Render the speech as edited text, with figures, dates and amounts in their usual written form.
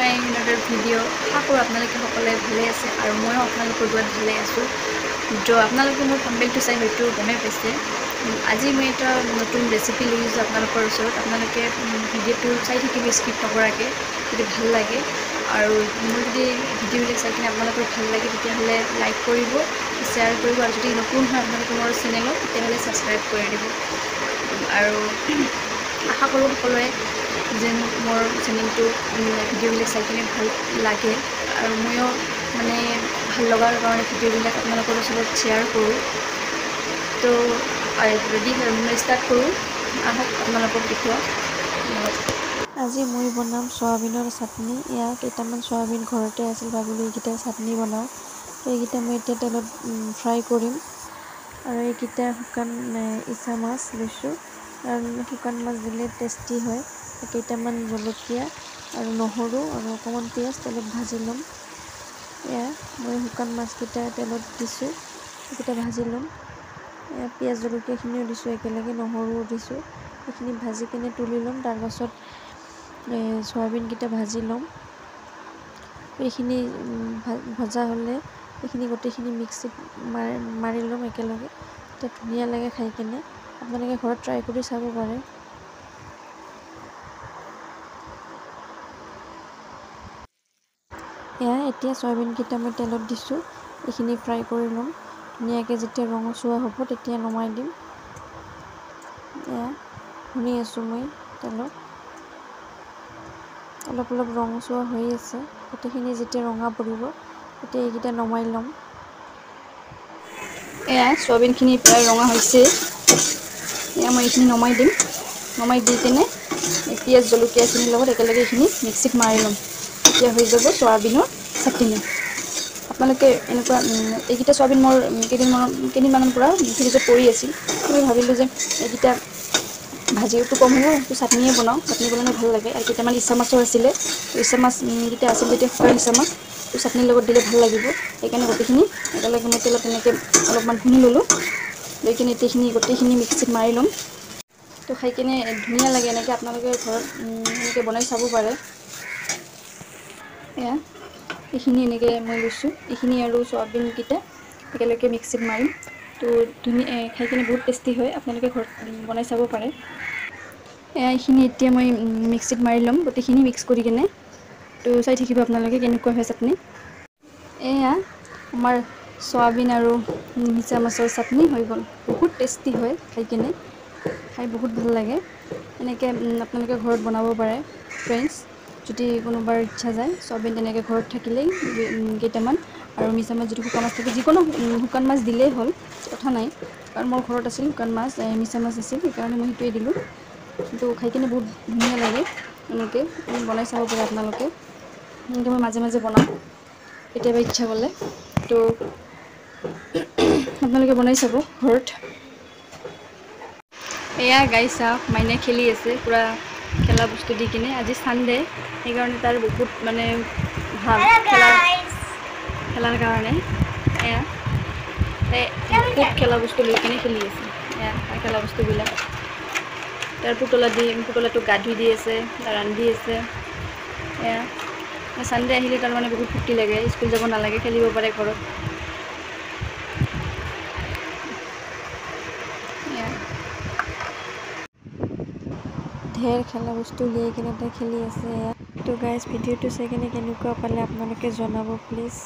My another video. আশা কৰোঁ আপোনালোকে সকলোৱে ভালে আছে আৰু ময়ো আপোনালোকৰ দোৱাত ভালে আছোঁ। তো আপোনালোকে মোৰ থাম্বনেইলটো চাই হয়তো গমেই পাইছে, আজি মই এটা নতুন ৰেচিপি লৈ আহিছোঁ আপোনালোকৰ ওচৰত। আপোনালোকে ভিডিঅ'টো চাই থাকিব স্কিপ নকৰাকৈ, যদি ভাল লাগে। আৰু মোৰ যদি ভিডিঅ'বিলাক চাই কিনে আপোনালোকৰ ভাল লাগে তেতিয়াহ'লে লাইক কৰিব, শ্বেয়াৰ কৰিব, আৰু যদি নতুন হয় আপোনালোকে মোৰ চেনেলত তেতিয়াহ'লে ছাবস্ক্ৰাইব কৰি দিব। আৰু আশা কৰোঁ সকলোৱে যেন মোৰ চেনেলটো ভিডিঅ'বিলাক চাই কিনে ভাল লাগে, আৰু ময়ো মানে ভাল লগাৰ কাৰণে ভিডিঅ'বিলাক আপোনালোকৰ ওচৰত শ্বেয়াৰ কৰোঁ। তো ৰেডি মই ষ্টাৰ্ট কৰোঁ, আহক আপোনালোকক দেখুৱাওঁ। আজি মই বনাম চয়াবিনৰ চাটনি। এয়া কেইটামান চয়াবিন ঘৰতে আছিল, ভাবিলোঁ এইকেইটা চাটনি বনাওঁ। তো এইকেইটা মই এতিয়া তেলত ফ্ৰাই কৰিম। আৰু এইকেইটা শুকান ইচা মাছ লৈছোঁ, কাৰণ শুকান মাছ দিলে টেষ্টি হয়। কেইটামান জলকীয়া আৰু নহৰু আৰু অকণমান পিঁয়াজ তেলত ভাজি ল'ম। এয়া মই শুকান মাছকেইটা তেলত দিছোঁ, এইকেইটা ভাজি ল'ম। এয়া পিঁয়াজ জলকীয়াখিনিও দিছোঁ একেলগে, নহৰুও দিছোঁ। এইখিনি ভাজি কিনে তুলি ল'ম। তাৰপাছত চয়াবিনকেইটা ভাজি ল'ম। এইখিনি ভজা হ'লে এইখিনি গোটেইখিনি মিক্সিত মাৰি ল'ম একেলগে। তেতিয়া ধুনীয়া লাগে খাই কিনে। আপোনালোকে ঘৰত ট্ৰাই কৰি চাব পাৰে। এয়া এতিয়া চয়াবিনকেইটা মই তেলত দিছোঁ, এইখিনি ফ্ৰাই কৰি ল'ম ধুনীয়াকৈ। যেতিয়া ৰঙচুৱা হ'ব তেতিয়া নমাই দিম। এয়া শুনি আছোঁ মই তেলত অলপ অলপ ৰঙচুৱা হৈ আছে। গোটেইখিনি যেতিয়া ৰঙা পৰিব তেতিয়া এইকেইটা নমাই ল'ম। এয়া চয়াবিনখিনি প্ৰায় ৰঙা হৈছে। এয়া মই এইখিনি নমাই দিম। নমাই দি কিনে পিঁয়াজ জলকীয়াখিনিৰ লগত একেলগে এইখিনি মিক্সিত মাৰি ল'ম। তেতিয়া হৈ যাব চয়াবিনৰ চাটনি। আপোনালোকে এনেকুৱা এইকেইটা চয়াবিন মোৰ কেইদিনমানৰ পৰা ফ্ৰিজত পৰি আছিল। মই ভাবিলোঁ যে এইকেইটা ভাজিওতো কম হ'ব, তো চাটনিয়ে বনাওঁ, চাটনি বনালে ভাল লাগে। আৰু কেইটামান ইচা মাছো আছিলে, তো ইচা মাছকেইটা আছিল যেতিয়া শুকান ইচা মাছ, তো চাটনিৰ লগত দিলে ভাল লাগিব। সেইকাৰণে গোটেইখিনি একেলগে মই তেলত তেনেকৈ অলপমান খুন্দি ল'লোঁ, লৈ কিনে গোটেইখিনি মিক্সিত মাৰি ল'ম। তো খাই কিনে ধুনীয়া লাগে। এনেকৈ আপোনালোকে ঘৰত এনেকৈ বনাই চাব পাৰে। এয়া এইখিনি এনেকৈ মই লৈছোঁ, এইখিনি আৰু চয়াবিনকেইটা একেলগে মিক্সিত মাৰিম। তো ধুনীয়া খাই কিনে বহুত টেষ্টি হয়, আপোনালোকে ঘৰত বনাই চাব পাৰে। এয়া এইখিনি এতিয়া মই মিক্সিত মাৰি ল'ম গোটেইখিনি মিক্স কৰি কিনে। তো চাই থাকিব আপোনালোকে কেনেকুৱা হয় চাটনি। এয়া আমাৰ চয়াবিন আৰু মিছা মাছৰ চাটনি হৈ গ'ল। বহুত টেষ্টি হয় খাই কিনে, খাই বহুত ভাল লাগে। এনেকৈ আপোনালোকে ঘৰত বনাব পাৰে ফ্ৰেণ্ডছ, যদি কোনোবাৰ ইচ্ছা যায়। চয়াবিন তেনেকৈ ঘৰত থাকিলেই কেইটামান, আৰু মিছা মাছ যদি শুকান মাছ থাকে, যিকোনো শুকান মাছ দিলেই হ'ল, কথা নাই। কাৰণ মোৰ ঘৰত আছিল শুকান মাছ, মিছা মাছ আছিল, সেইকাৰণে মই সেইটোৱে দিলোঁ। কিন্তু খাই কিনে বহুত ধুনীয়া লাগে। এনেকৈ বনাই চাব পাৰে আপোনালোকে। এনেকৈ মই মাজে মাজে বনাওঁ কেতিয়াবা ইচ্ছা গ'লে। তো আপোনালোকে বনাই চাব ঘৰত। এয়া গাই চাওক, মাইনে খেলি আছে পূৰা খেলা বস্তু দি কিনে। আজি ছানডে, সেইকাৰণে তাৰ বহুত মানে ভাল খেলাৰ কাৰণে। এয়া তাই খুব খেলা বস্তু লৈ কিনে খেলি আছে। এয়া তাৰ খেলা বস্তুবিলাক, তাৰ পুতলা দি পুতলাটোক গা ধুই দি আছে, তাৰ ৰান্ধি আছে। এয়া ছানডে আহিলে তাৰ মানে বহুত ফূৰ্তি লাগে, স্কুল যাব নালাগে, খেলিব পাৰে ঘৰত। ঢেৰ খেলা বস্তু উলিয়াই কিনে তাই খেলি আছে। তো গাইজ ভিডিঅ'টো চাই কিনে কেনেকুৱা পালে আপোনালোকে জনাব প্লিজ।